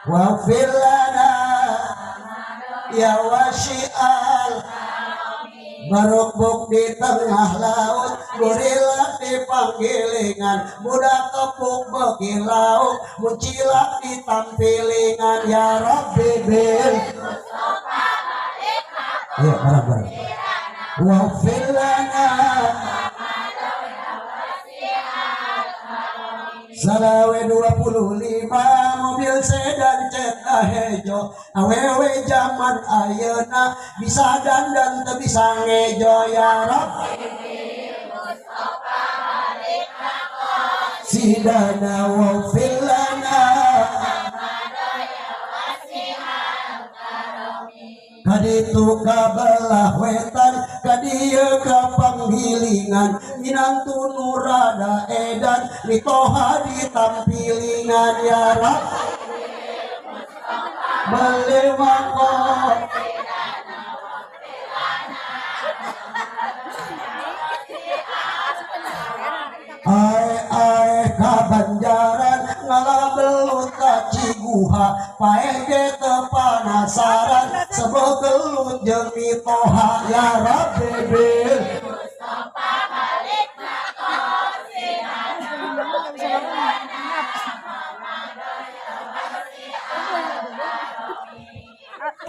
Waghfir lana ya wasi'al. Berukbuk di tengah laut, gorila di panggilingan, budak tepuk beki lauk, muncilak di tampilingan, ya Rabbi bil. Ya, barang-barang. Waghfir lana. Salawe 25 mobil sedan cetak hejo, awewe zaman ayeuna bisa dandan teu bisa ngejo, ya Rabbi sidana waghfir lana. Kaditu kabelah wetan, kadieu ka panggilingan, minantu nu rada edan, mitoha ditampilingan, ya Rabbi beli mangkok. Ae ae ka Banjaran ngalabelut ka Ciguha, paeh ge teu panasaran sebel gelut jeung mitoha, ya Rabbi bil.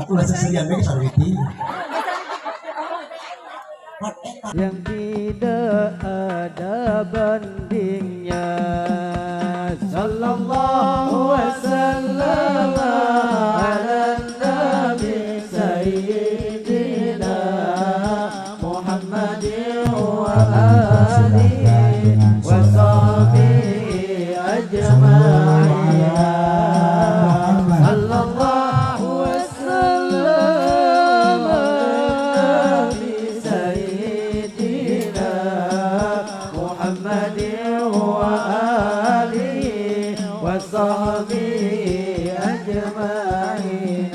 Ulah seserian we sarwiti. Yang tidak ada bandingnya. Sallallahu wasallam ala nabi sayyidina Muhammadin wa alihi wa sahbihi ajma'in. Sallallahu wasallam nabi sayyidina Muhammadin wa alihi wa sahbihi ajma'in.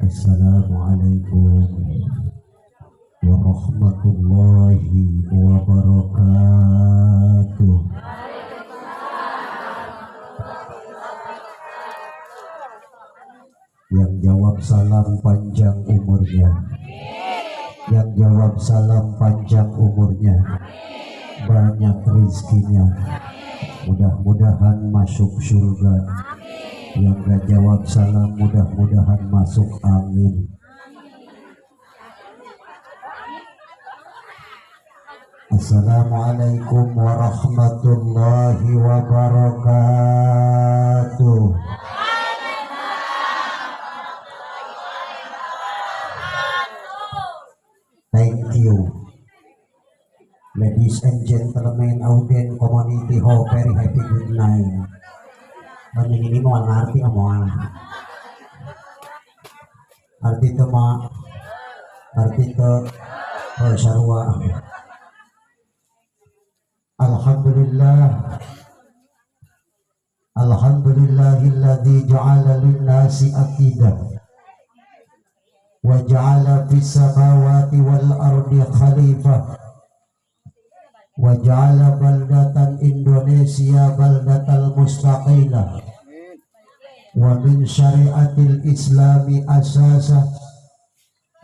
Assalamualaikum warahmatullahi wabarakatuh. Yang jawab salam panjang umurnya, yang jawab salam panjang umurnya, banyak rezekinya, mudah-mudahan masuk surga. Yang gak jawab salam mudah-mudahan masuk angin. Assalamualaikum warahmatullahi wabarakatuh. Thank you, ladies and gentlemen, audience community, hope very happy good night. Banding ini mau ngerti mau arti itu ma arti itu sarua. Alhamdulillah, alhamdulillahilladzi ja'ala lin-nasi aqidah wa ja'ala fis samawati wal ardi khalifah wa ja'ala baldatan Indonesia baldatal mustaqilah wa min syariatil islami asasa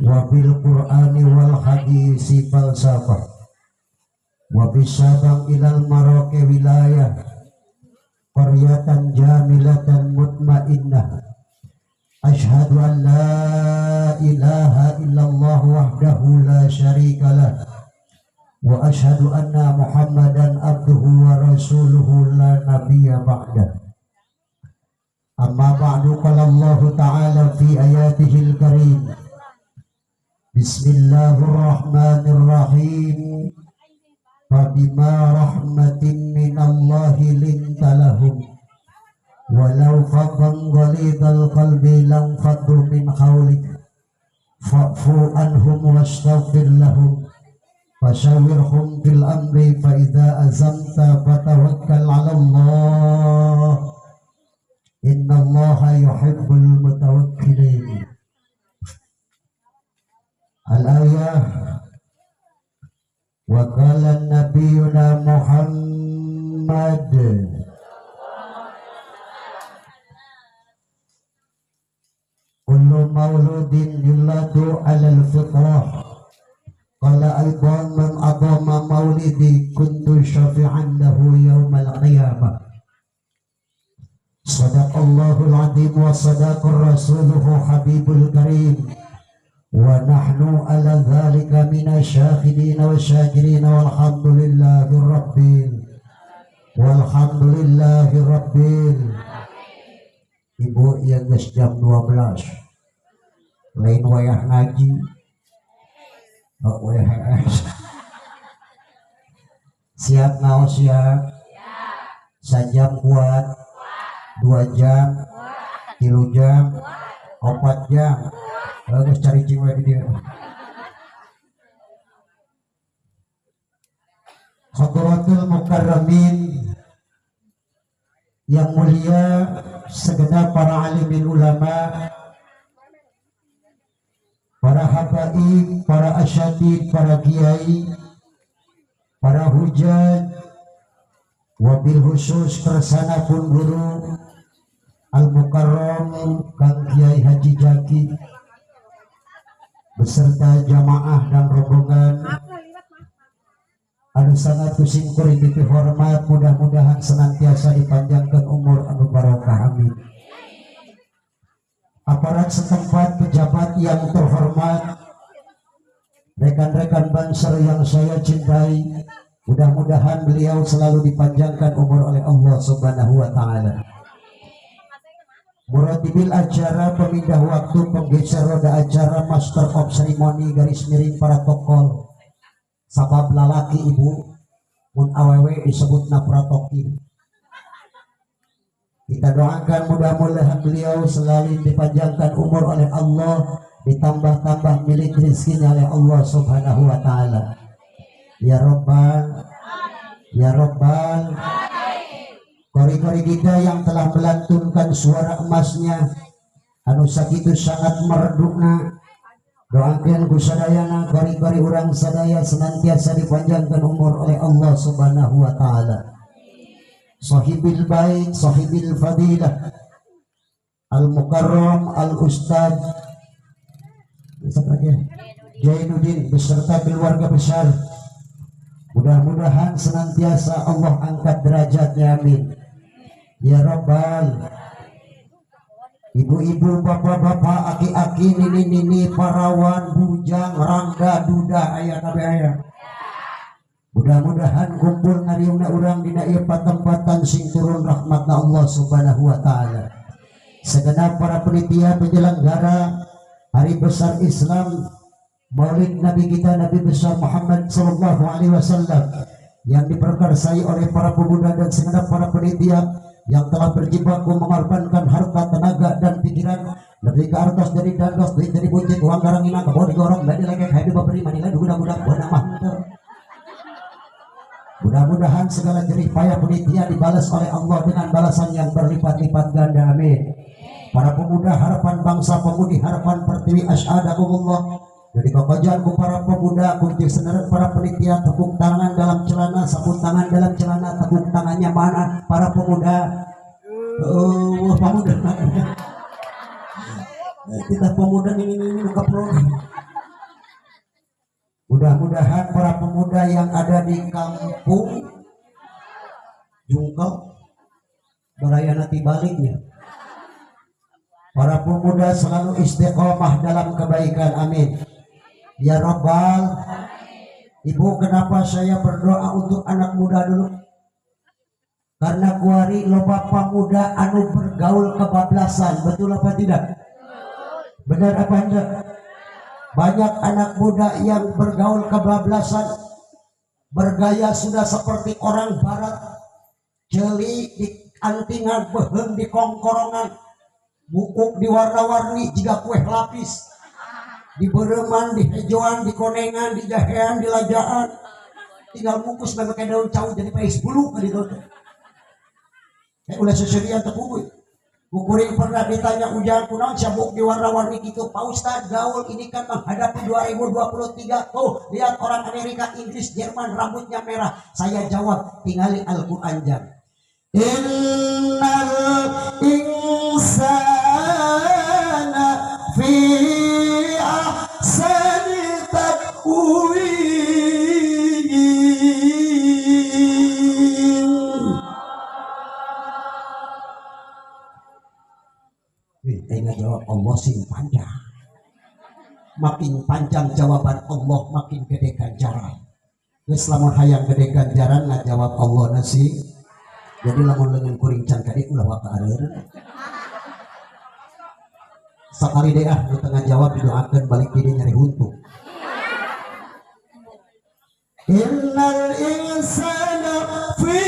wa bil qur'ani wal hadisi falsafah wa bisabang ilal maraqi wilayah qaryatan jamilatan mutmainnah. Asyhadu an la ilaha illallah wahdahu la syarikalah wa asyhadu anna Muhammadan abduhu wa rasuluhu la nabiyya ba'da. Amma ba'du, qala Allahu ta'ala fi ayatihil karim, bismillahirrahmanirrahim, fabima rahmatin minallahi linta lahum walau faddan ghalidhal qalbi lam faddu min hawlik Fa'fu anhum wastaghfir lahum wasyawirhum fil amri fa idza azamta fatawakkal 'ala Allah innallaha yuhibbul mutawakkilin. Al-ayah wa qala nabiyuna Muhammad kullu mauludin yuladu 'alal fitrah qala aidan man adama maulidi kuntu syafi'an lahu yaumal qiyamah. Sadaqallahul azim wa sadaqa rasuluhu habibul karim wa nahnu ala dzalika minasyahidin wasyakirin walhamdulillahi rabbil walhamdulillahi rabbil. Ibu yang geus jam 12 lain wayah ngaji, oh wayah siap ngaos siap sajam kuat 2 jam 3 jam 4 jam geus cari jiwa di dia. Hadratul mukarramin yang mulia, segenap para alimin ulama, para habaib, para asyatid, para kiai, para hujaj, wabil khusus kersana pun guru Al-Mukarram Kang Kiai Haji Jaki beserta jamaah dan rombongan anu sangat kusimkuring dihormat, mudah-mudahan senantiasa dipanjangkan umur anu barokah, amin. Aparat setempat, pejabat yang terhormat, rekan-rekan banser yang saya cintai, mudah-mudahan beliau selalu dipanjangkan umur oleh Allah Subhanahu wa taala. Muratibil acara, pemindah waktu, penggeser roda acara, master of ceremony, garis miring para tokol. Sabab lalaki ibu mun awewe disebut napratokin. Kita doakan mudah-mudahan beliau selalu dipanjangkan umur oleh Allah, ditambah-tambah milik rezekinya oleh Allah Subhanahu wa taala. Ya Rabbal, ya Rabbal. Kori-kori kita yang telah melantunkan suara emasnya anu sakitu sangat merdukna, doakan ku sadayana kori-kori urang sadaya senantiasa dipanjangkan umur oleh Allah Subhanahu wa taala. Sahibil bait, sahibil fadilah, Al-Mukarram Al-Ustad Jainuddin beserta keluarga besar, mudah-mudahan senantiasa Allah angkat derajatnya, amin. Ya Rabbal. Ibu-ibu, bapak-bapak, aki-aki, nini-nini, parawan, bujang, rangga, duda, ayah kabeh ayah. Mudah-mudahan kumpul ngariungna urang dina ieu patempatan sing turun rahmatna Allah Subhanahu wa taala. Segenap para penitia penyelenggara Hari Besar Islam Maulid Nabi kita Nabi besar Muhammad sallallahu alaihi wasallam yang diperkarsai oleh para pemuda dan segenap para penitia yang telah berjibaku mengorbankan harta, tenaga, dan pikiran lebih ke atas dari dandos, duit dari buncit, uang garangina, kebon digorong, dari lengek, happy baberi, manila, budak-budak, bonamah. Mudah-mudahan segala jerih payah penitia dibalas oleh Allah dengan balasan yang berlipat-lipat ganda, amin. Para pemuda harapan bangsa, pemudi harapan pertiwi, asyhadakumullah. Dari kokojanku para pemuda, kunci senerek para penitia, tepuk tangan dalam celana, sapu tangan dalam celana, tepuk tangannya mana para pemuda? Oh, pemuda. Kita pemuda ini keprok. Mudah-mudahan para pemuda yang ada di kampung Jungkok baraya nanti baliknya. Para pemuda selalu istiqomah dalam kebaikan, amin. Ya Rabbal. Ibu, kenapa saya berdoa untuk anak muda dulu? Karena kuari loba pemuda anu bergaul kebablasan, betul apa tidak? Benar apa enggak? Banyak anak muda yang bergaul kebablasan, bergaya sudah seperti orang barat, jeli di antingan, beuheung di kongkorongan, bukuk di warna-warni jika kue lapis. Di bereman, di hejoan, di konengan, di jahean, di lajaan. Tinggal mungkus pakai daun cau jadi pais bulu ka ditu teh. Ulah seserian teu kubuy. Kuring pernah ditanya ujang kunaon sabuk di warna-warni gitu. Pak Ustad gaul ini kan menghadapi 2023. Tuh lihat orang Amerika, Inggris, Jerman rambutnya merah. Saya jawab tingali Al-Qur'an jam. Innal insana fi ahsani taqwim. Ingat jawab Allah sing panjang. Makin panjang jawaban Allah makin gede ganjaran. Geus lamun hayang gede ganjaran ngajawab Allah nasi. Jadi lamun leungeun kuring can kadi ulah waka areureun. Sakali deui ah nu tengah jawab didoakeun balik di dieu nyari huntu. Innal insana fi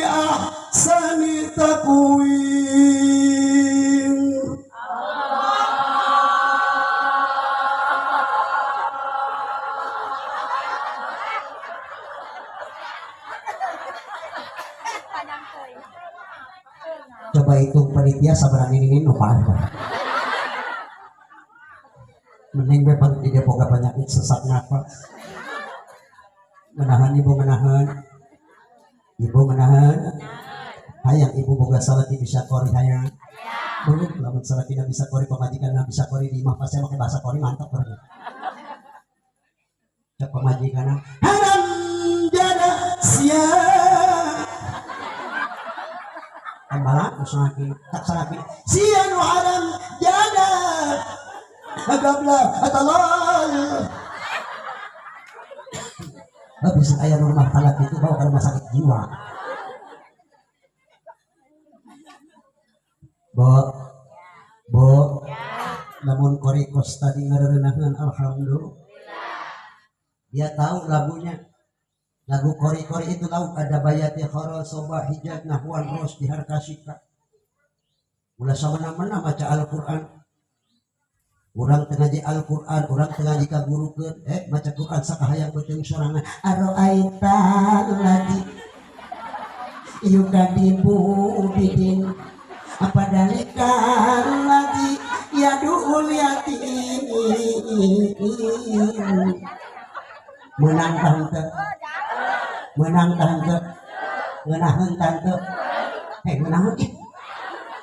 ahsani taqwim. Coba hitung panitia sabaran ini nu paham. Mending we balik di Depok penyakit sesak nafas. Menahan ibu menahan. Ibu menahan. Hayang ibu boga salaki bisa kori hayang. Belum lamun salaki bisa kori pamajikan bisa kori di imah pasti make bahasa kori mantap berarti. Cek pamajikan haram jada sia. Ambala usahakeun tak salaki sia nu haram jada. Agabla atalal. Habis ayah rumah talak itu bawa ke rumah sakit jiwa. Bo, bo, namun korikos tadi ngareunahkeun alhamdulillah. Dia tahu lagunya. Lagu kori-kori itu tahu ada bayati khara soba hijab nahwan ros dihar kasika. Ulah samana-mana maca Al-Qur'an. Urang teu ngaji Al-Qur'an, urang teu ngaji ka gurukeun, maca Qur'an sakahayang beuteung sorangan. Aroaita lagi yukadibu bidin. Apa dalikan lagi yaduul yatim. Menang tante, menang tante, ngenaheun tante, menang ih,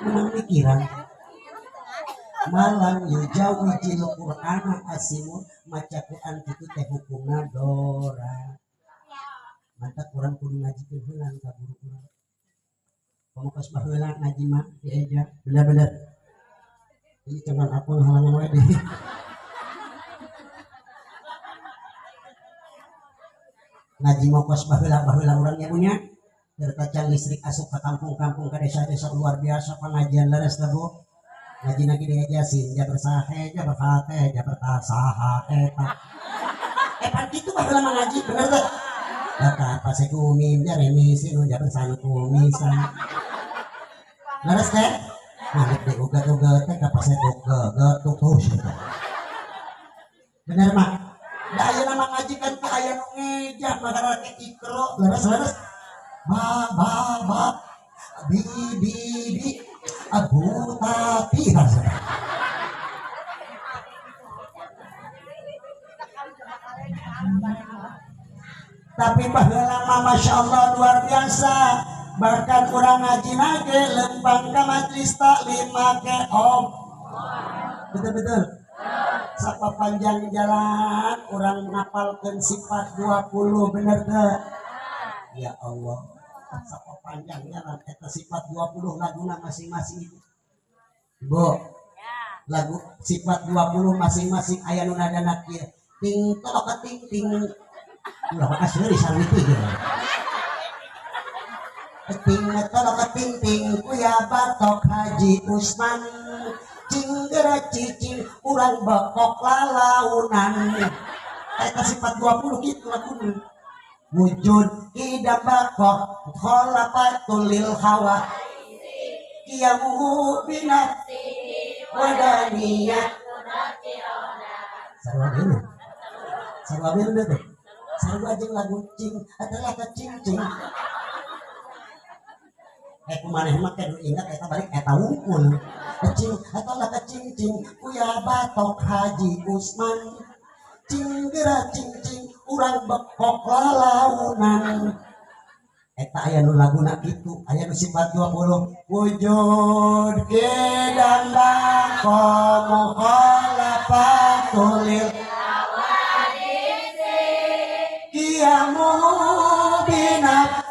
menang mikiran. Malam yujawijil Qur'ana asimun maca Qur'an kitu teh hukumna dora. Mantap urang kudu ngajikeun heula ka guru urang. Pamukas baheula ngaji mah dieja bener-bener. Ini cuman aku halangan wae deh. Ngaji mah kos baheula baheula urang nya punya. Terkacang listrik asup ke kampung-kampung ke desa-desa luar biasa pengajian leres teh Bu. Ngaji lagi dieja sin ja bersahe ja berfate ja bertasaha eta. Pan kitu baheula mah ngaji bener teh. Kata paseku mim ja remi sinun ja bersanu kumisan. Leres teh? Malik deh uga-uga teh ka paseku ge tuh gitu. Bener mah. Da aya nama ngaji kan teh aya nu ngejah magarake ikro leres-leres. Ba ba ba bi bi bi abu tapi harus. Tapi baheula mah Masya Allah luar biasa. Bahkan urang ngaji nage lempang ka majelis taklim make om. Betul-betul. Sapa panjang jalan urang ngapalkeun sifat 20 bener teu? Ya Allah. Sapa panjang jalan eta sifat 20 laguna masing-masing itu. Bu. Lagu sifat 20 masing-masing aya nu nadana kieu. Ting tolok ting ting. Ulah asli sarwiti gitu. Ting tolok ting ting kuya batok Haji Usman cinggera cicing urang bekok lalaunan. Eta sifat 20 kitu laguna. Wujud idam bakok khalafatul lil hawa qiyamuhu binafsihi wadaniyat Sarua deui. Sarua deui teh. Sarua jeung lagu cing adalah kacing-cing. Kumaneh mah kudu ingat eta balik eta wungkul. Cing adalah kacing-cing kuya batok Haji Usman. Cing geura cing-cing urang bekok lalaunan. Eta aya nu laguna kitu, aya nu sifat 20. Wujud kedang bako mukhalafatulil kiamu binaf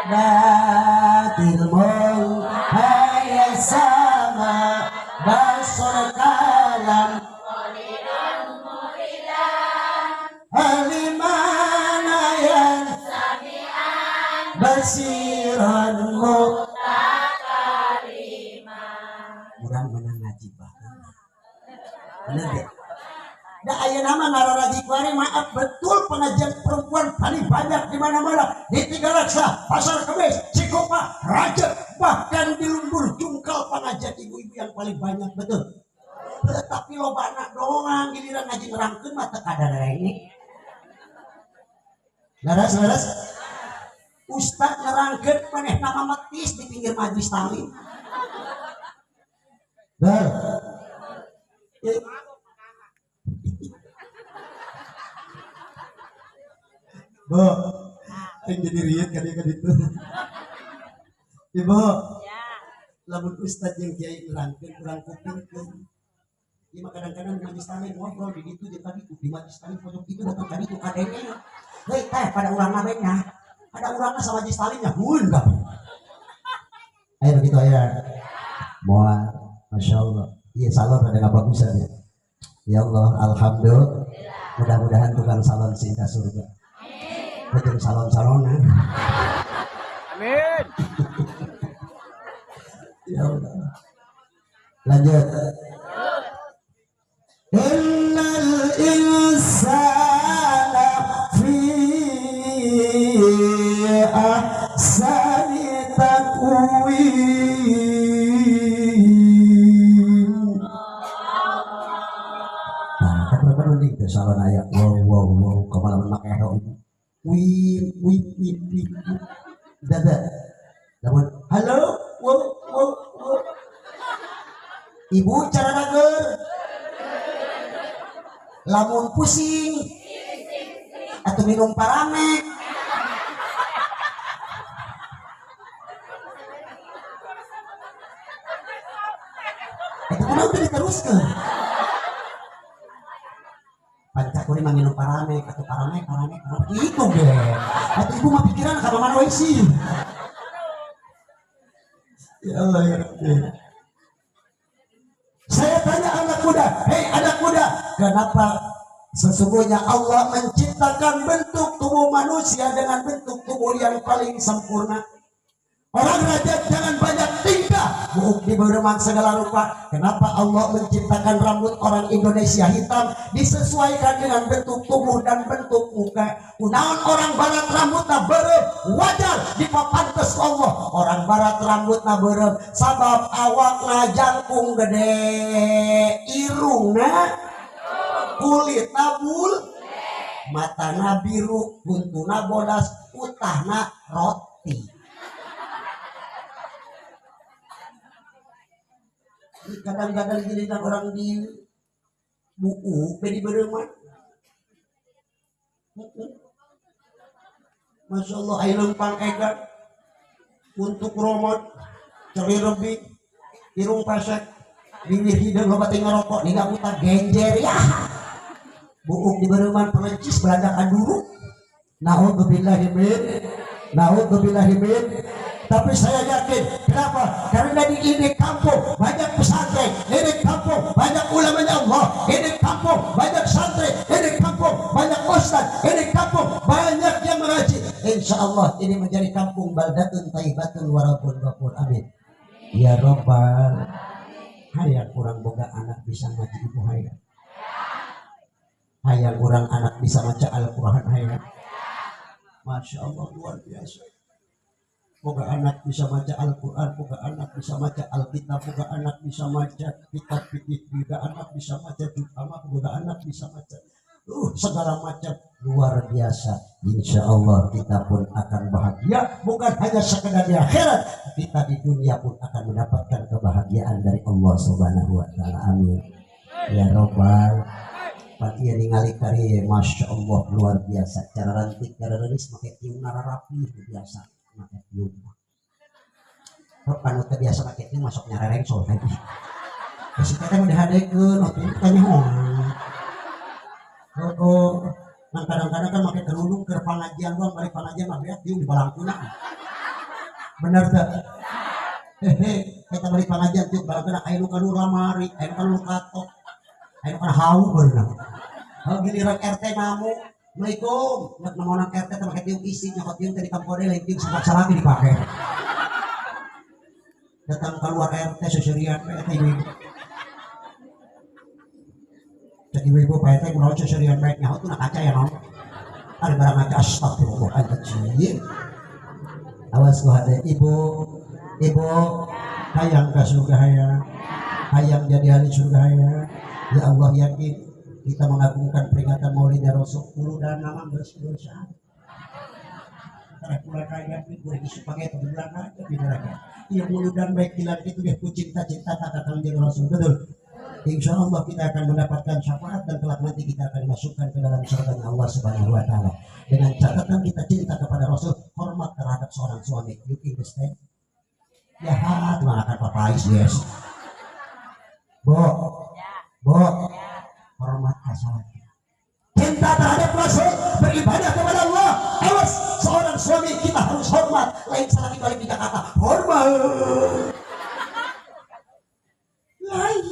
batil mul hayya sama basor kalam alimanayan basiran mutakalima. Urang menang ngaji baheula. Bener deh. Da aya nama ngararaji kuari maaf betul pengajian perempuan paling banyak di mana-mana di Tiga Raksa, Pasar Kemis, Cikopa, Raja, bahkan di Lembur Jungkal pengajian ibu-ibu yang paling banyak betul. Tetapi loba anak doang giliran ngaji nerangkeun mah teu kadareng. Laras laras. Ustaz nerangkeun maneh nama metis di pinggir majlis taklim. Dah. Bu, yang jadi riet kan ya itu. Ibu, lamun ustaz yang kiai nerangkeun kurang kupingkeun. Ieu mah kadang-kadang majlis taklim ngobrol di ditu jeung tadi di majlis taklim pojok itu datang tadi tu kadenge. Heuy teh pada urang mah nya. Pada urangna sama majlis taklimnya hun kabeh. Ayo begitu aya. Moal, Masya Allah. Iya salon ada ngabagusan ya. Ya Allah, alhamdulillah. Mudah-mudahan tukang salon sing ka surga. Betul salon-salonan. Amin. Ya Allah. Lanjut. Innal insana fi ahsani taqwim. Nah, kan mending teh salon aya. Wow wow wow, kemana make ero ibu. Wim wim wim wim. Dada. Lamun halo wow wow wow. Ibu cara nager. Lamun pusing atau minum paramek. Itu kunaon teu diteruskeun. Pancak kuring mah minum paramek atau paramek paramek gitu ge. Atuh ibu mah pikiran ka mana we sih. Ya Allah ya Rabbi. Saya tanya anak muda, hei anak muda, kenapa sesungguhnya Allah menciptakan bentuk tubuh manusia dengan bentuk tubuh yang paling sempurna? Orang raja jangan banyak tingkah, buuk di beremang segala rupa. Kenapa Allah menciptakan rambut orang Indonesia hitam disesuaikan dengan bentuk tubuh dan bentuk muka? Kunaon orang barat rambutna beureum, wajar dipapantes Allah. Orang barat rambutna beureum sabab awakna jangkung gede, irungna kulitna bul, matana biru, buntuna bodas, utahna roti. Kadang-kadang giliran orang di buku di beremah. Masya Allah, air lempang edan untuk romot, ceri rebik, irung pesek, bibir hidung loba teh ngerokok, ninggal buta genjer ya. Buuk di bereman pelencis belandakan dulu. Naudzubillahi min, naudzubillahi min. Tapi saya yakin, kenapa? Karena di ini kampung banyak pesantren, ini kampung banyak ulamanya Allah, ini kampung banyak santri, ini kampung banyak ustaz, ini kampung banyak yang mengaji. Insya Allah ini menjadi kampung baldatun thayyibatun warabun ghafur. Amin. Ya Robbal. Hayang kurang boga anak bisa ngaji ibu hayang. Hayang kurang anak bisa baca Al-Quran hayang. Masya Allah luar biasa. Moga anak bisa baca Al-Quran, moga anak bisa baca Alkitab, moga anak bisa baca kitab fikih, moga anak bisa baca agama, moga anak bisa baca segala macam, luar biasa. Insya Allah kita pun akan bahagia, bukan hanya sekedar di akhirat, kita di dunia pun akan mendapatkan kebahagiaan dari Allah Subhanahu wa taala. Amin ya robbal. Pagi ningali kari, masya Allah luar biasa. Cara rantik, cara rilis, pakai tiung rapi biasa, pakai tiung. Kok anu teu biasa pakai tiung masuk nyarereng sol tadi. Terus kita udah hadekeun, waktu itu tanya oh, nah kadang-kadang kan pakai kerudung ke pengajian doang, balik pengajian mah beak tiung di balangkuna. Bener teu? Hehe, kita balik pengajian tiung balangkuna aya nu kanu lamari, aya nu kanu katok. Ayo kan hau berenang. Hal giliran RT namu, Assalamualaikum. Nek namonan RT teh make tiung isi nyokot tiung teh di kampode lain tiung sabab salami dipake. Datang keluar RT seserian we teh ibu-ibu. Cek ibu-ibu Pak RT kunaon seserian bae nyaho tuh kaca ya naon. Ada barang kaca astagfirullahaladzim. Awas ku hade ibu, ibu hayang ka surga hayang. Hayang jadi ahli surga hayang. Ya Allah yakin kita mengagungkan peringatan Maulidnya Rasul dan nama berdosa. Karena bulan raya ini boleh dipakai atau bulan aja di neraka. Ya muludan baik dilan itu dia ku cinta-cinta tak akan menjadi Rasul betul. Insya Allah kita akan mendapatkan syafaat dan kelak nanti kita akan dimasukkan ke dalam surga Allah Subhanahu Wa Taala. Dengan catatan kita cinta kepada Rasul, hormat terhadap seorang suami. You understand? Ya, Tuhan akan papais yes. Bo, bo, hormat kasalaki. Cinta terhadap Rasul, beribadah kepada Allah. Awas, seorang suami kita harus hormat. Lain salaki balik di Jakarta, hormat. Lain.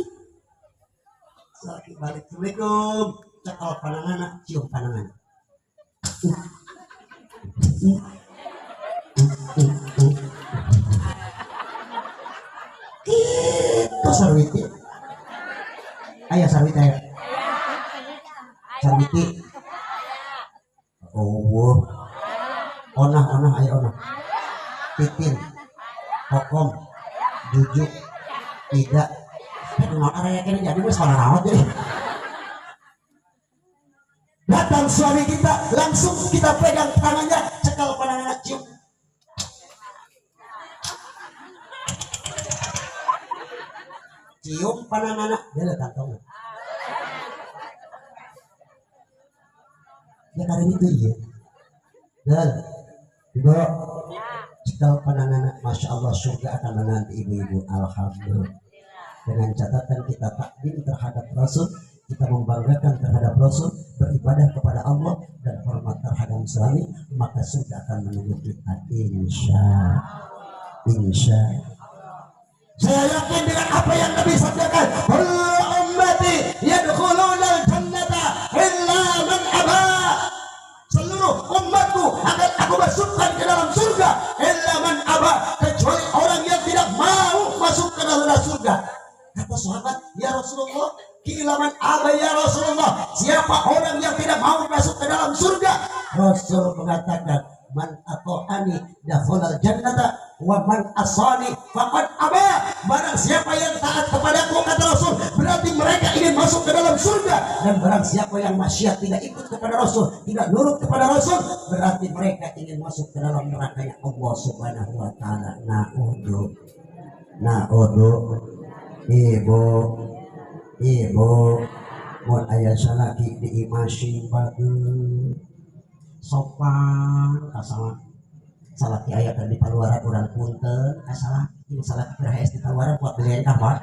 Salaki balik, assalamualaikum. Cekal panangan, cium panangan. Itu sarwiti. Ayah sarwiti ayah. Sarwiti. Oh, onah onah ayah onah. Titin, kokom, jujuk, tidak. Aduh, araya kene jadi wis ora rawat jadi. Datang suami kita, langsung kita pegang tangannya, cekal panangan cium. Cium panangan, dia lihat kantongnya. Ya karena itu iya. Dan ibu, cekal panangan, masya Allah surga akan menanti ibu-ibu. Alhamdulillah. Dengan catatan kita takdim terhadap Rasul, kita membanggakan terhadap Rasul, beribadah kepada Allah dan hormat terhadap suami, maka surga akan menunggu kita. Insya, insya. Saya yakin dengan apa yang Nabi sabdakan, kullu ummati yadkhulunal jannata illa man aba. Seluruh umatku akan aku masukkan ke dalam surga, illa man aba, kecuali orang yang tidak mau masuk ke dalam surga. Kata sahabat, ya Rasulullah, qila man aba ya Rasulullah, siapa orang yang tidak mau masuk ke dalam surga? Rasul mengatakan, man ata'ani dakhalal jannata wa man asani faqad aba. Barang siapa yang taat kepadaku, kata Rasul, berarti mereka ingin masuk ke dalam surga. Dan barang siapa yang maksiat, tidak ikut kepada Rasul, tidak nurut kepada Rasul, berarti mereka ingin masuk ke dalam nerakanya Allah Subhanahu wa taala. Na'udzu, na'udzu. Ibu, ibu, mun aya salaki diimasi bagus sopan kasalah salaki aya keur di paluaran urang punten kasalaki salaki keur hees di paluaran kuat belian ka Pak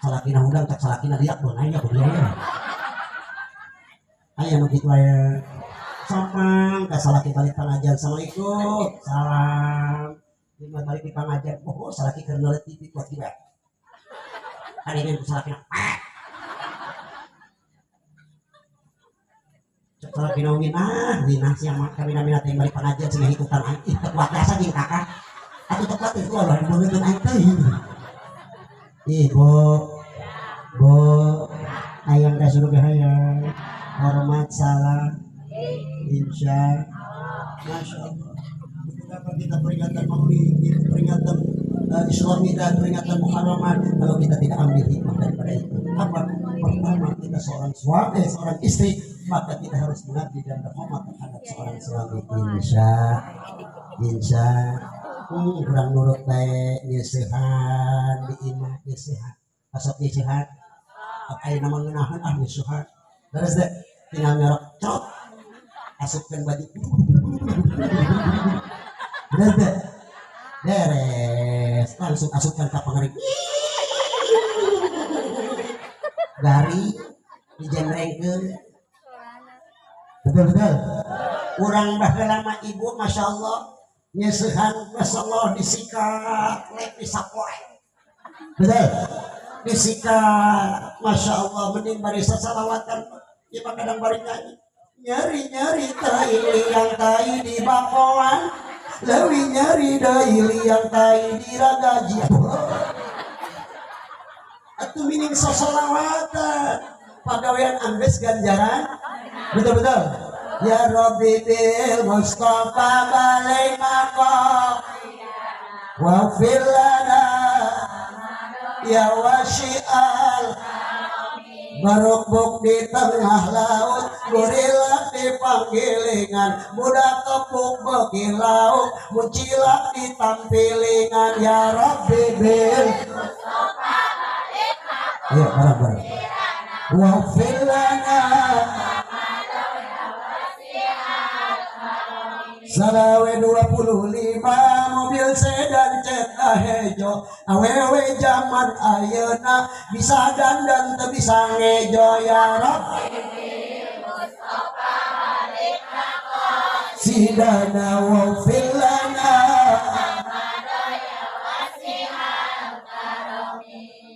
salakina hudang cak salakina liak beunang aya belian aya nu kitu aya sopan kasalaki balik pangajian assalamualaikum salam lima balik di pangajian oh salaki keur neuleut TV kuat kieu hari ini salakina salakina winah winah siang kami namina teh balik pengajian sing ikutan aing ih teu kuat biasa jeung kakak atuh teu kuat itu ulah beungeutkeun aing teh. Ibu, bu, hayang ka surga hayang hormat salam insya masya Allah. Apa kita peringatan Maulid, peringatan Isra Mi'raj, peringatan Muharraman, kalau kita tidak ambil hikmah daripada itu? Apa? Pertama, kita seorang suami, seorang istri, maka kita harus mengabdi dan berhormat terhadap seorang suami. Insya, insya, kurang nurut baik, nyesehan, di imah, nyesehan, asap nyesehan, apa yang nama ngenahan, ah nyesehan, terus deh, tinggal nyerok, cot, asupkan baju, bener deh, beres, langsung asupkan ke pengering, gari, dijemrengkeun, betul betul. Urang baheula mah ibu, masya Allah, nyesehan, masya Allah, disikat, lek disapoe, betul, disikat, masya Allah, mending bari sasalawatan, ieu mah kadang bari nyanyi, nyeri nyeri tai liang tai di bakoan, leuwih nyeri deui liang tai di ragaji. Atuh mining sosolawatan, pagawean anggeus ganjaran, betul betul. Ya Rabbi bil Mustafa balik maqam wa fil lana ya wasi'al barukbuk di tengah laut, gorila di panggilingan, budak tepuk beki laut, muncilak di tampilingan. Ya Rabbi bil Mustafa balik maqam, ya bareng-bareng wa fil lana Salawe 25 mobil sedan cetak hejo, awewe zaman ayeuna bisa dandan teu bisa ngejo. Ya Rabbi Mustafa balik maqam sidana wa fil lana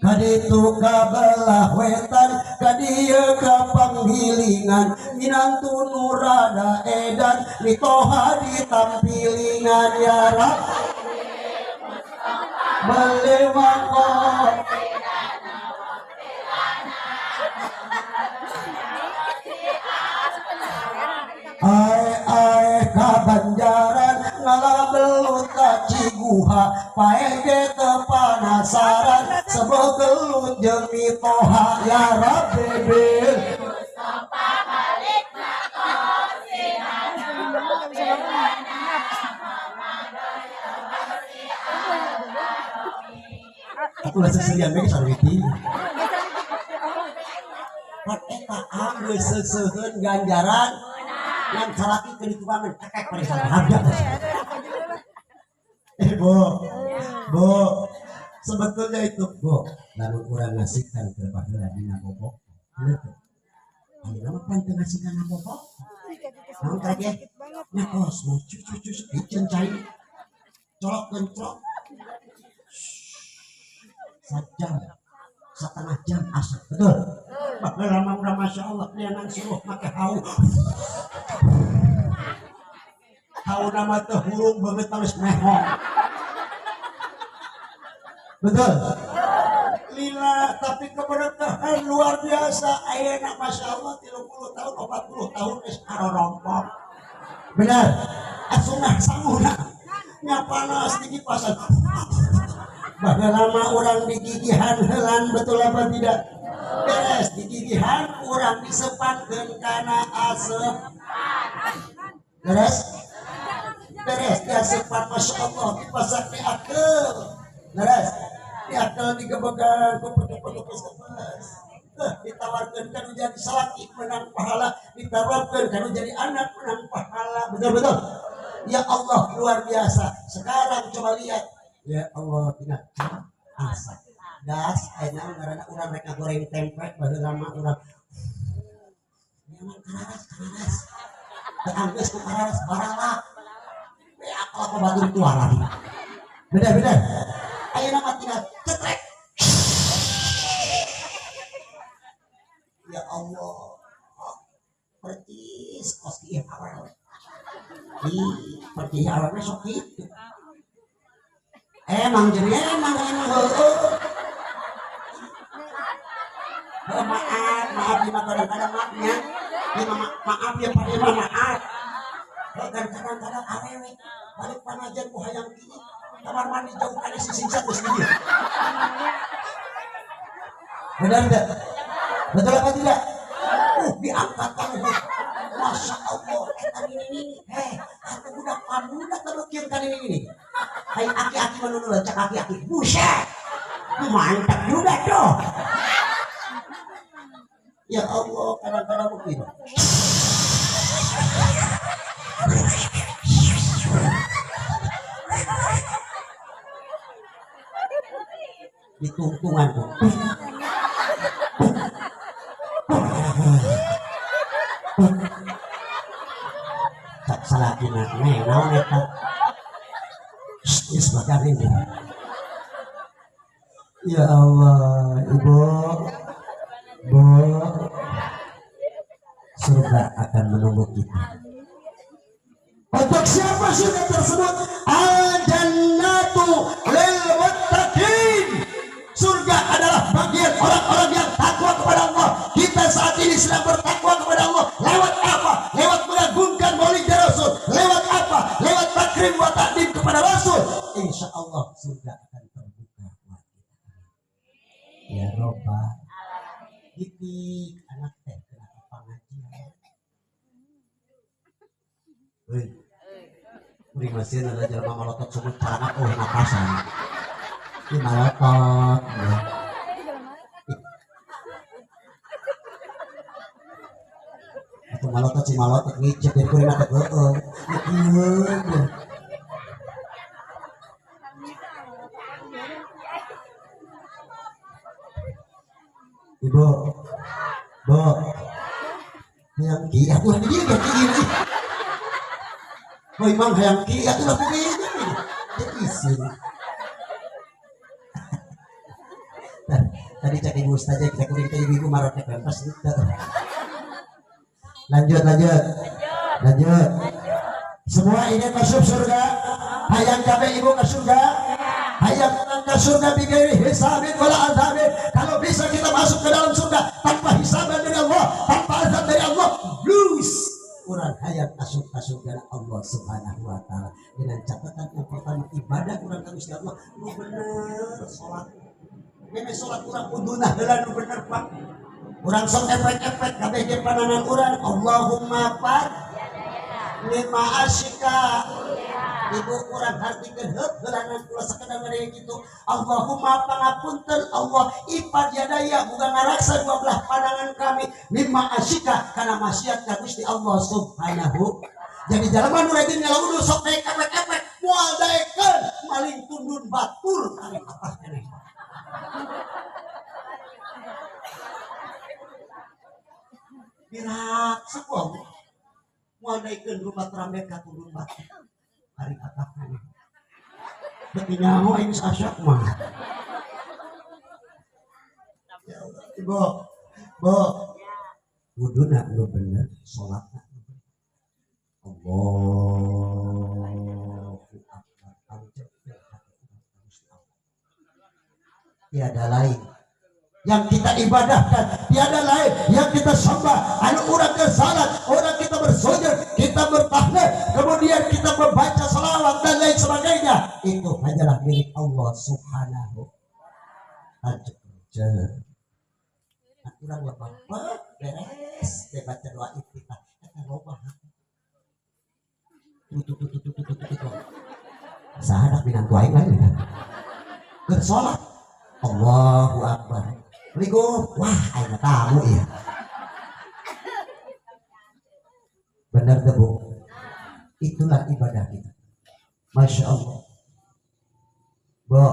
kaditu kabelah wetan kadieu ka panggilingan minantu nu rada edan mitoha ditampilingan. Ya Rabbi balik maqam ae ae ka Banjaran ngalabelut ka Ciguha paeh ge teu panasaran sebegelut jeung mitoha. Ya Rabbi bil Mustafa balik maqam Atuh seserian we sarwiti. Pan eta anggeus seuseuheun ganjaran ngan salaki keur dituangan cekek parisan harga. Bu, bu, sebetulnya itu bu, lamun urang ngasihkan ke baheula dina bobok. Bener teu? Ayeuna mah pan teu ngasihkan ka bobok. Naon tadi ya? Nya kos mau cucu cucu iceun cai. Colok kencrok. Sajam, setengah jam asap, betul? Baheula mah urang masya Allah, neangan suruh make hau. Hau nama teh hurung beungeut geus mehong. Betul? Lila tapi keberkahan luar biasa. Ayeuna masya Allah 30 tahun, 40 tahun geus arorompok. Benar? Asunah sanguna. Nya panas dikipasan. Baheula mah urang digigihan heulan, betul apa tidak? Beres digigihan urang disepankeun kana asep. Beres? Beres diasepan masya Allah dipasak di akel. Beres? Di akel digebegan ku pedes-pedes. Ditawarkeun kanu jadi salaki menang pahala, ditawarkeun kanu jadi anak menang pahala. Betul betul? Ya Allah luar biasa. Sekarang coba lihat. Ya Allah tina asap. Gas ayeuna ngaranna urang rek ngagoreng tempe baheula mah urang nyaman kararas kararas. Teu anggeus ku kararas baralak. Beak apa batur tuaran. Bener bener. Ayeuna mah tina cetrek. Ya Allah. Percis kos kieu awewe. Ih, percis awewe sok kitu. Emang jadi emang emang heueuh. Maaf, maaf di kadang-kadang maafnya. Ya, maaf ya Pak Ima, maaf. Bahkan kadang-kadang awewe balik panajan ku hayang kieu kamar mandi jauh kana sisingsa geus di dieu. Benar enggak? Betul apa tidak? Diangkat kamu. Masya Allah, eta nini-nini. Heh, atuh budak pamuda teu kan ini. Hai aki-aki manunul cak aki-aki. Buset. Mantap juga tuh. Ya Allah, kadang-kadang begini. Ditungtungan tuh. Tak salah kena naon eta. Geus bakal ini. Ya Allah, Ibu, Bu, surga akan menunggu kita. Untuk siapa surga tersebut? Al-jannatu lil muttaqin. Surga adalah bagian orang-orang yang takwa kepada Allah. Kita saat ini sedang bertakwa kepada Allah. Lewat apa? Lewat mengagungkan maulid Rasul. Lewat apa? Lewat takrim wa takdim kepada Rasul. Insya Allah surga akan terbuka buat kita. Ya Robbal Dikik anak teh kenapa pengajian? Hei, kuring masih ada jelema malotot sumut celana oh napasan. Ini malotot. Atau malotot si malotot ngicep dari kuring mata heeh. Ibu, Bu, hayang ki, atuh di dieu ki ieu. Boy mang hayang ki, atuh di dieu. Dia isin. Tadi cak ibu ustazah kita kuring teh ibu marotnya pentas gitu. Lanjut, lanjut. Lanjut. Semua ini masuk surga. Hayang kabeh ibu ke surga. Hayang ke surga bighairi hisabin wala azabin. Kalau bisa kita masuk ke dalam surga tanpa hisaban dari Allah, tanpa azab dari Allah, lulus. Urang hayang masuk ke surga Allah Subhanahu wa taala. Dengan catatan yang pertama ibadah urang ka Gusti Allah, nu bener salat. Meme salat urang kuduna heula nu bener Pak. Urang sok efek-efek kabeh ge pananan urang Allahumma fat lima asyika. Ibu kurang hartikeun heut heulanan kula sakedar ngare kitu. Allahumma pangapunten Allah ipad yadaya boga ngaraksa dua belah pandangan kami mimma asyika kana maksiat ka Gusti Allah Subhanahu. Jadi jalma nu rajin ngalawu sok naik efek-efek moal daekeun maling tundun batur kali apah keneh. Diraksa ku Allah moal daekeun rumah terambe ka tundun batur. Hari katakan beti nyaho aing geus asyak mah. Ya Allah, Ibu. Bu. Wuduna nu bener, salatna nu bener. Allahu akbar. Tiada lain yang kita ibadahkan, tiada lain yang kita sembah. Anu urang ke salat, orang kita bersujud, kita bertahlil, kemudian kita membaca salawat dan lain sebagainya. Itu hanyalah milik Allah Subhanahu wa ta'ala. Urang lebah beres, dia baca doa iftitah, eta loba. Tuh tuh tuh tuh tuh tuh tuh. Saha dak minantu aing lain kan. Keur salat, Allahu akbar. Assalamualaikum. Wah, aing tamu ya. Benar tuh Bu. Itulah ibadah kita. Masya Allah. Bu.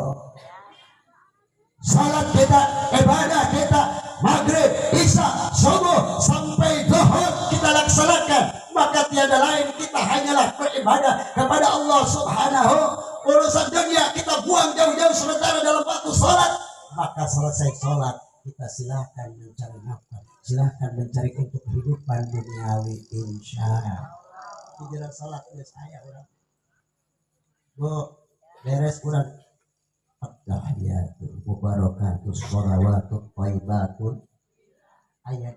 Salat kita, ibadah kita, maghrib, isya, subuh, sampai zuhur kita laksanakan. Maka tiada lain kita hanyalah beribadah kepada Allah Subhanahu. Urusan dunia kita buang jauh-jauh sementara dalam waktu salat. Maka selesai salat kita silahkan mencari nafkah, silahkan mencari untuk kehidupan duniawi insya Allah. Di jalan salat ya saya orang. Bu, beres kurang. At-tahiyatul mubarakatus shalawatul thayyibatun ayat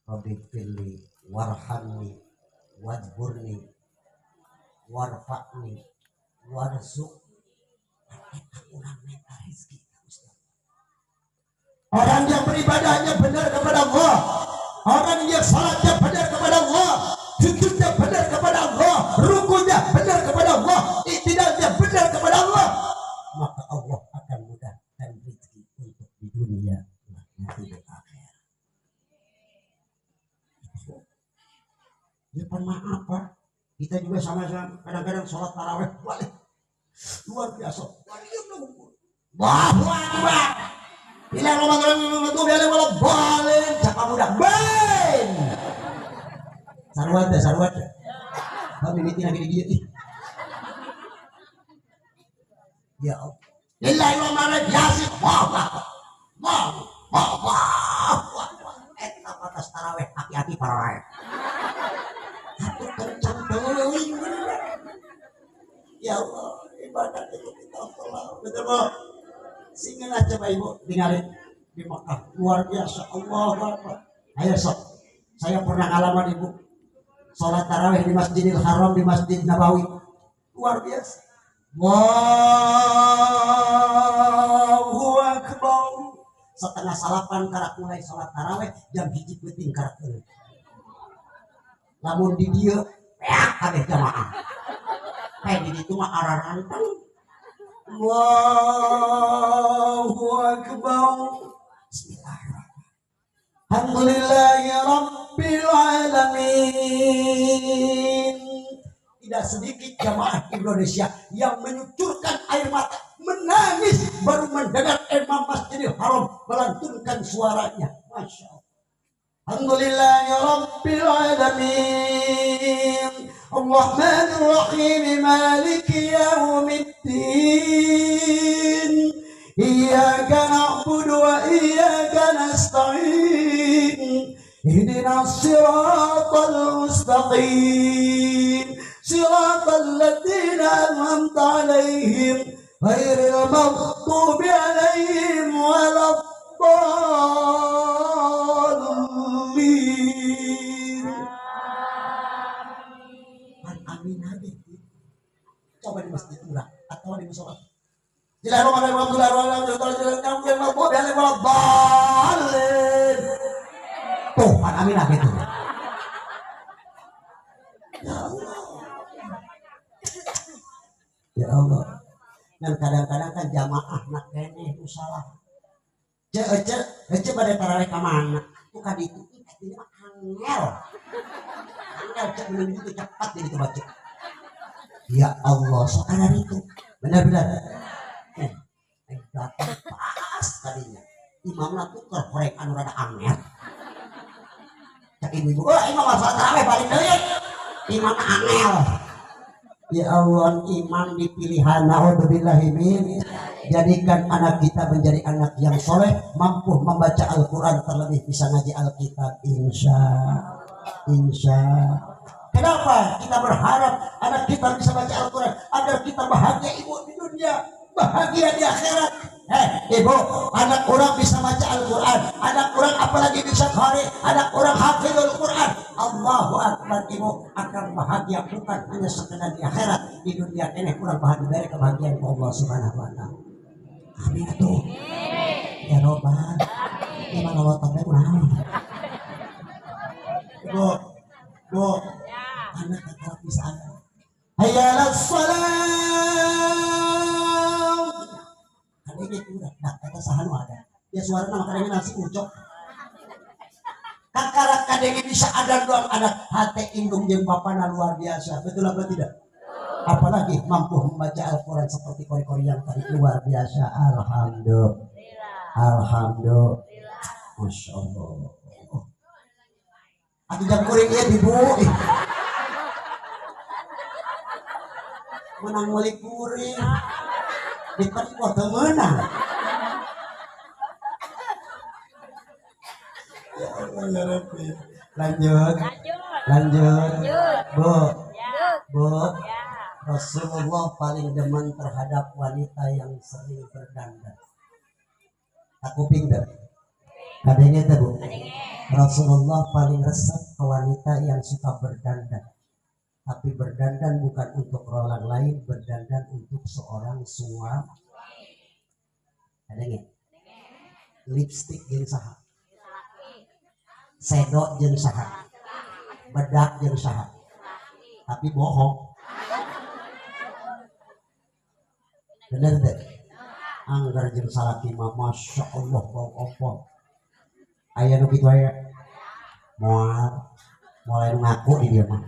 Rabbi firli warhamni Wajburni warfa'ni warzuq. Eta urang minta rezeki ka Gusti Allah. Orang yang beribadahnya benar kepada Allah, orang yang salatnya benar kepada Allah, sujudnya benar kepada Allah, rukunya benar kepada Allah, iktidalnya benar kepada Allah, maka Allah akan mudahkan rezeki untuk di dunia nanti di akhirat. Ya maaf Pak, kita juga sama-sama kadang-kadang sholat taraweh balik luar biasa. Allahu Akbar. Bila Ramadan itu bila wala balen capa budak ben. Sarua teh sarua teh. Kami mimiti lagi di dieu. Ya Allah. Lillahi wa ma yasin. Allah. Allah. Allah. Eta batas taraweh hati-hati para rakyat. Atuh kencang teuing. Ya Allah, ibadah itu kita Allah. Betul Bu? Singan aja Pak Ibu tinggalin di Mekah luar biasa. Allahu Akbar. Ayo sok. Saya pernah ngalaman Ibu. Salat tarawih di Masjidil Haram, di Masjid Nabawi. Luar biasa. Allahu Akbar. 7:30 karak mulai salat tarawih, jam 1 peuting karak eueuh. Lamun di dieu peak kabeh jamaah. Kayak di ditu mah ararantang. Allahu Akbar. Bismillahirrahmanirrahim. Alhamdulillahi Rabbil Alamin. Tidak sedikit jamaah Indonesia yang menyucurkan air mata, menangis baru mendengar imam Masjidil Haram melantunkan suaranya. Masya Allah. Alhamdulillahi Rabbil Alamin. Ar-Rahmanir Rahim, Maliki Yaumiddin. Iyyaka na'budu wa iyyaka nasta'in. Ihdinas siratal mustaqim. Siratal ladzina an'amta 'alaihim ghairil maghdubi 'alaihim waladdallin. Amin aja. Coba di masjid ulah atau di musola. Tuh, pan amin apa itu? Ya Allah. Ya Allah. Dan kadang-kadang kan jamaah nak keneh nu salah. Cek ece pada tarawih ka mana? Tuh ka ditu ini mah angel. Angel cek menunggu itu cepat jadi itu baca. Ya Allah, sok ada itu. Benar-benar. Datang pas tadinya. Imamna tuh keur horeng anu rada angel. Cek ibu-ibu, oh imam salat tarawih balik deui. Imamna angel. Ya Allah, imam dipilihan, naudzubillahi min. Jadikan anak kita menjadi anak yang soleh, mampu membaca Al-Quran, terlebih bisa ngaji Alkitab. Insya, insya. Kenapa kita berharap anak kita bisa baca Al-Quran? Agar kita bahagia ibu di dunia, bahagia di akhirat. Ibu, anak orang bisa baca Al-Quran, anak orang apalagi bisa qari, anak orang hafizul Quran. Allahu Akbar, ibu akan bahagia bukan hanya sekedar di akhirat, di dunia ini kurang bahagia dari kebahagiaan Allah Subhanahu wa taala. Amin atuh. Ya Robbal. Gimana lo teh kunaon? Ibu, Bu, anak tetap bisa ada. Hayya 'alas shalah. Kan ini udah, nah kata saha nu ada. Ya suarana mah kadang nasi ucok. Kakara kadang bisa ada doang anak hate indung jeung bapana luar biasa. Betul apa tidak? Apalagi mampu membaca Al-Quran seperti kori-kori yang tadi luar biasa. Alhamdulillah. Alhamdulillah. Masya Allah. Atuh jam kuring ieu ibu. Menang meuli kuring. Di tempo teu meunang. Ya Allah ya Rabbi. Lanjut. Lanjut. Bu. Bu. Rasulullah paling demen terhadap wanita yang sering berdandan. Aku pindah. Kadangnya teh Bu. Rasulullah paling resep ke wanita yang suka berdandan. Tapi berdandan bukan untuk orang lain, berdandan untuk seorang suami. Ada nggak? Lipstick jeung saha? Sedok jeung saha? Bedak jeung saha? Tapi bohong. Bener deh. Anggar jeung salaki mah Masya Allah bau opo. Aya nu kitu aya. Moal mulai ngaku di dia mah.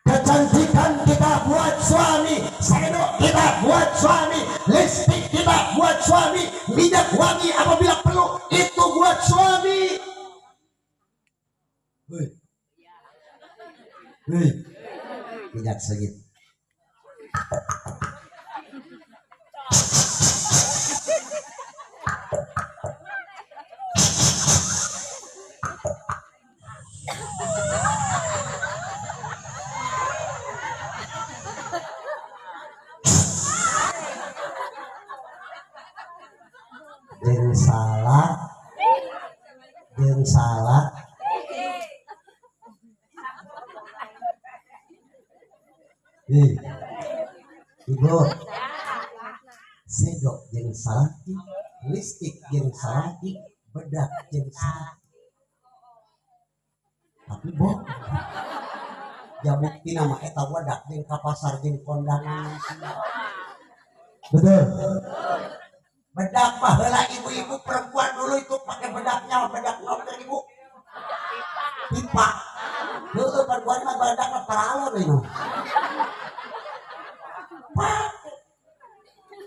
Kecantikan kita buat suami, sendok kita buat suami, lipstik kita buat suami, minyak wangi apabila perlu itu buat suami. Hei. Hei. Minyak segitu. Jeung salah, jeung salah. Hei, ibu, sedok jeung salaki, listrik jeung salaki, bedak jeung salaki. Tapi bohong. Jabukti nama eta wadak jeung ka pasar jeung kondangan. Betul. Bedak baheula ibu-ibu perempuan dulu itu pakai bedaknya, bedak naon ibu? Pipa. Heueuh perempuan mah bedak mah paralon ieu.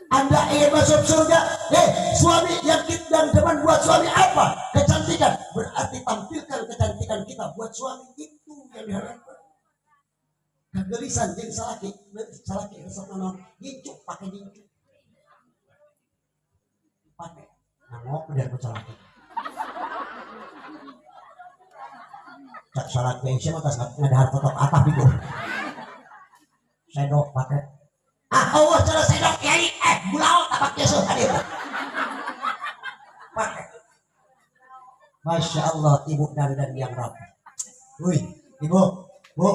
Anda ingin masuk surga? Suami yang dan teman buat suami apa? Kecantikan. Berarti tampilkan kecantikan kita buat suami, itu yang diharapkan. Kegelisan jeung salaki, salaki resep naon? Gincu, pakai gincu. Pakai. Nangok biar ku salaki. Cak salaki Aisyah mah tas ngadahar kotok atap itu. Sendok pakai. Ah, Allah cara sendok kiai, bulao tapak yesus hadir. Pakai. Masya Allah, ibu dandan yang rapi. Wih, ibu, bu,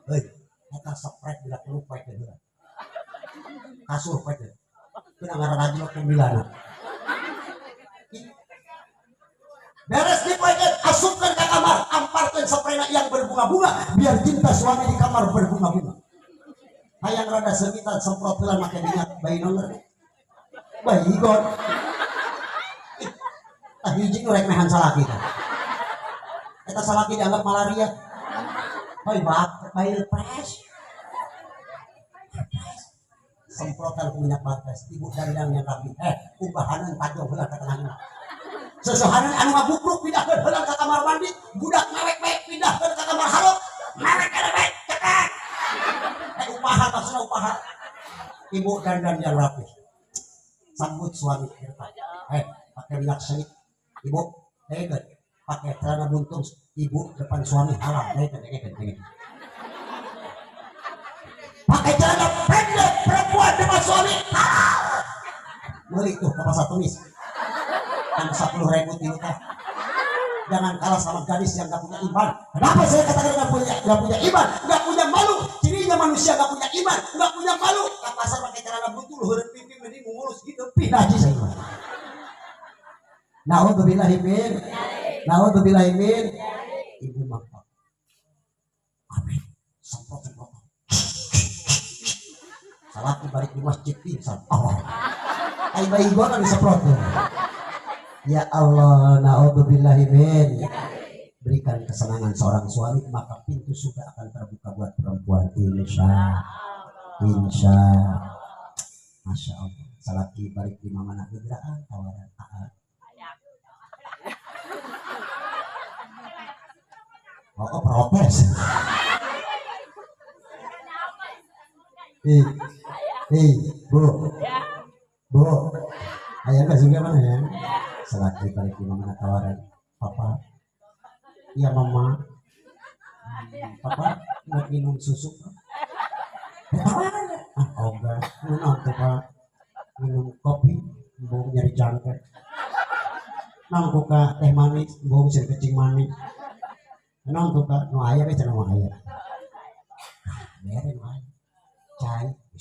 wih, eta sprek bila perlu poek heula. Kasur poek heula. Teu ngaran lagi pemilana. Beres dipoekeun, asupkeun ka kamar, amparkeun sprena yang berbunga-bunga biar cinta suami di kamar berbunga-bunga. Hayang rada seungitan semprot heula make minyak bayi nonger. Bayi gon. Tah hiji nu rek mehan salaki tah. Eta salaki dianggap malaria. Hoi bak, bayi pres. Semprotan minyak batas, ibu dandang yang rapi. Umbahanan tajong heula ka tengah. Sesehanan anu ngabukruk pindahkeun heula ka kamar mandi, budak mewek-mewek pindahkeun ka kamar hareup, mewek-mewek cekek. Upaha maksudnya upaha. Ibu dandan yang rapi. Sambut suami ke depan. Pakai minyak sengit. Ibu, pakai celana buntung. Ibu depan suami halal. Pakai celana pendek perempuan depan suami halal. Beli tuh ke pasar tumis. Kan 10.000 tilu teh. Jangan kalah sama gadis yang gak punya iman. Kenapa saya katakan gak punya iman, gak punya malu? Cirinya manusia gak punya iman, gak punya malu. Ke pasar pakai celana buntung, luhureun pipi mending ngurus gitu, pindah najis saya. Naudzubillahi min, naudzubillahi min. Ibu maka, amin. Semprot semprot. Salaki balik di masjid pingsan. Oh, ai bayi gua kan disemprot. Ya Allah, naudzubillahi min. Berikan kesenangan seorang suami, maka pintu surga akan terbuka buat perempuan. Insya, insya, Masya Allah. Salaki balik di mana gegeraan tawaran AA. Oh, protes. Bu, bu, ayah nggak juga mana ya? Selagi balik di mana tawaran, papa, iya mama, papa mau minum susu, ah enggak, minum pak, minum kopi, bung nyari jangkrik, nangkuka teh manis, bung sih kecing manis, nangkuka, no ayah kan no ayah,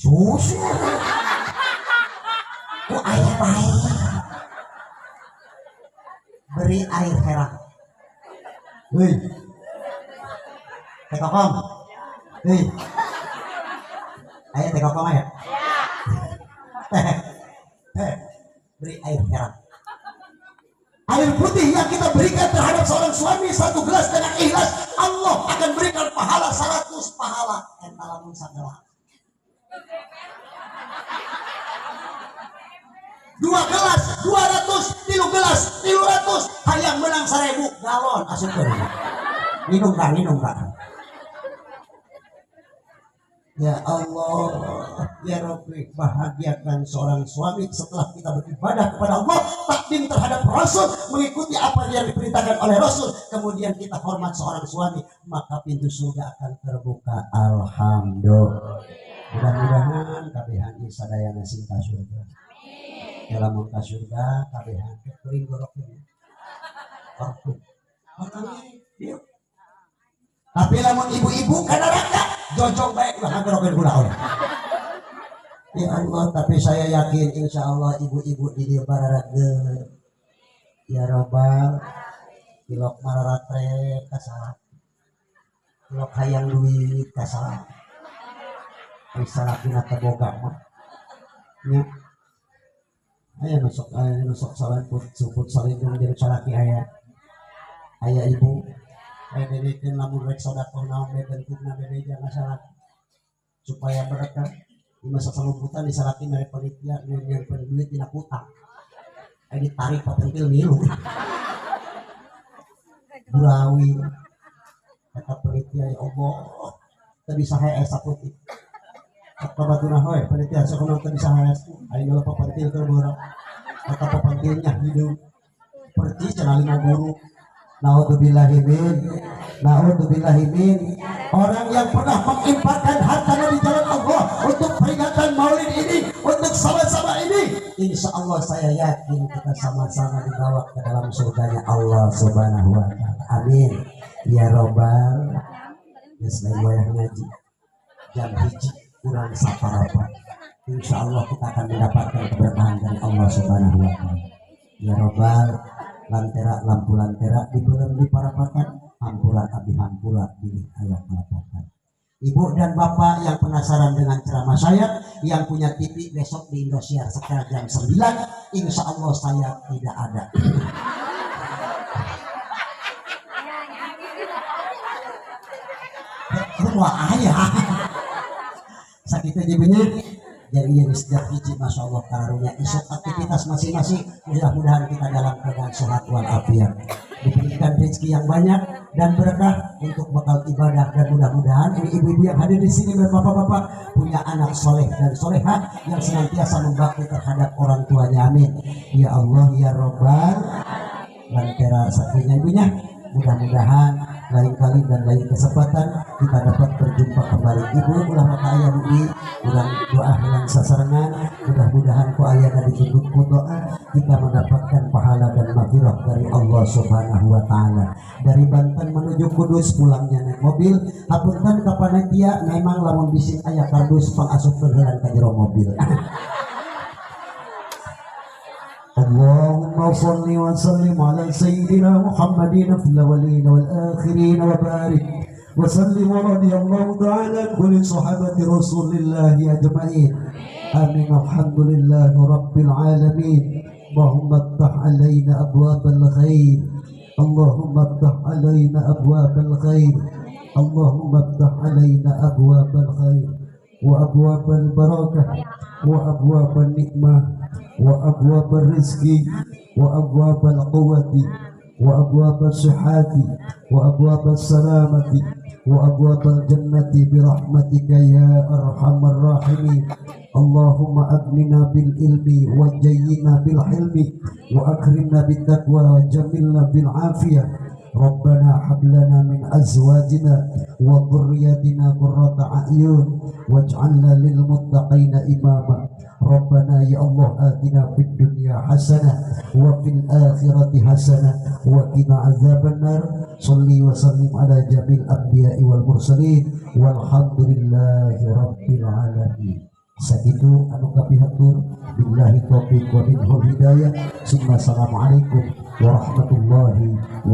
Susu. Ku air bae. Beri air herang. Hei. Teh kokom. Hei. Ayo teh kokom ayo. Teh. Teh. Beri air herang. Air putih yang kita berikan terhadap seorang suami satu gelas dengan ikhlas, Allah akan berikan pahala 100 pahala. Eta lamun sagelas. 2 gelas 200, 3 gelas 300, hayang menang 1000 galon asupkeun. Minum kan, minum kan. Ya Allah, ya Rabbi, bahagiakan seorang suami setelah kita beribadah kepada Allah, takdim terhadap Rasul, mengikuti apa yang diperintahkan oleh Rasul, kemudian kita hormat seorang suami, maka pintu surga akan terbuka. Alhamdulillah. Mudah-mudahan kabehan sadayana sing ka surga. Dalam ka surga kabehan keuring gorokkeun. Gorokkeun. Tapi lamun ibu-ibu ka neraka jojong baik lah ngorokeun kula oleh. Ya Allah, tapi saya yakin insya Allah ibu-ibu di dieu bararageun. Ya Robbal, tilok mararatre kasalah. Tilok hayang duit kasalah. Ai salakina teu boga mah. Nya. Aya nusok salemput suput salindung jeung salaki aya. Aya ibu. Aya dewekeun lamun rek sedekah naon we bentukna bebeja ka salaki. Supaya berkah. Di masa salumputan disalaki mere panitia nyieun duit dina kutang. Aya ditarik papentil milu. Burawi. Eta panitia ya Allah, teu bisa hees saputik. Kabatuna hoy panitia sok teu bisa hees. Aya nu papentil teu beurang. Eta papentilnya hideung. Percis cenah lima guru. Naudzubillahi min, naudzubillahi min. Orang yang pernah menginfakkan hartanya di jalan Allah untuk peringatan Maulid ini, untuk sama-sama ini, insya Allah saya yakin kita sama-sama dibawa ke dalam surganya Allah Subhanahu wa Ta'ala. Amin. Ya Robbal. Ya selain wayah ngaji jam 1 kurang saparapat, insya Allah kita akan mendapatkan keberkahan dari Allah Subhanahu wa Ta'ala. Ya Robbal. Lantera lampu lantera dibelem di parapatan, hampura abdi hampura bilih aya kalapatan. Ibu dan bapak yang penasaran dengan ceramah saya, yang punya TV besok di Indosiar sekitar jam 9, insya Allah saya tidak ada. Rumah ayah sakitnya ibunya. Jadi yang sejak hiji masya Allah karunia esok aktivitas masing-masing, mudah-mudahan kita dalam keadaan sehat walafiat, diberikan rezeki yang banyak dan berkah untuk bekal ibadah, dan mudah-mudahan ini ibu-ibu yang hadir di sini dan bapak-bapak punya anak soleh dan soleha yang senantiasa membakti terhadap orang tuanya. Amin. Ya Allah ya Robbal. Lantera sakinya ibunya, mudah-mudahan lain kali dan lain kesempatan kita dapat berjumpa kembali. Ibu ulah maka ayah budi ulang doa hilang sasarangan, mudah-mudahan ku ayah dari ditutup ku doa kita mendapatkan pahala dan maghfirah dari Allah Subhanahu wa Ta'ala. Dari Banten menuju Kudus pulangnya naik mobil, hapunten ka panitia memang lamun bisi aya kardus pangasupkeun heula ka jero mobil. اللهم صل وسلم على سيدنا محمد في الأولين والآخرين وبارك وسلم ورضي الله تعالى عن كل صحابة رسول الله أجمعين. آمين. الحمد لله رب العالمين. اللهم افتح علينا أبواب الخير، اللهم افتح علينا أبواب الخير، اللهم افتح علينا أبواب الخير وأبواب البركة وأبواب النعمة وأبواب الرزق وأبواب القوة وأبواب الصحة وأبواب السلامة وأبواب الجنة برحمتك يا أرحم الراحمين. اللهم أغننا بالعلم وجينا بالحلم وأكرمنا بالتقوى وجملنا بالعافية. ربنا هب لنا من أزواجنا وذرياتنا قرة أعين واجعلنا للمتقين إماما. ربنا يا الله آتنا في الدنيا حسنة وفي الآخرة حسنة وقنا عذاب النار. صلي وسلم على جميع الأنبياء والمرسلين والحمد لله رب العالمين. Sakitu anu kapihatur, billahi taufik wa minhul hidayah. Assalamualaikum warahmatullahi wabarakatuh.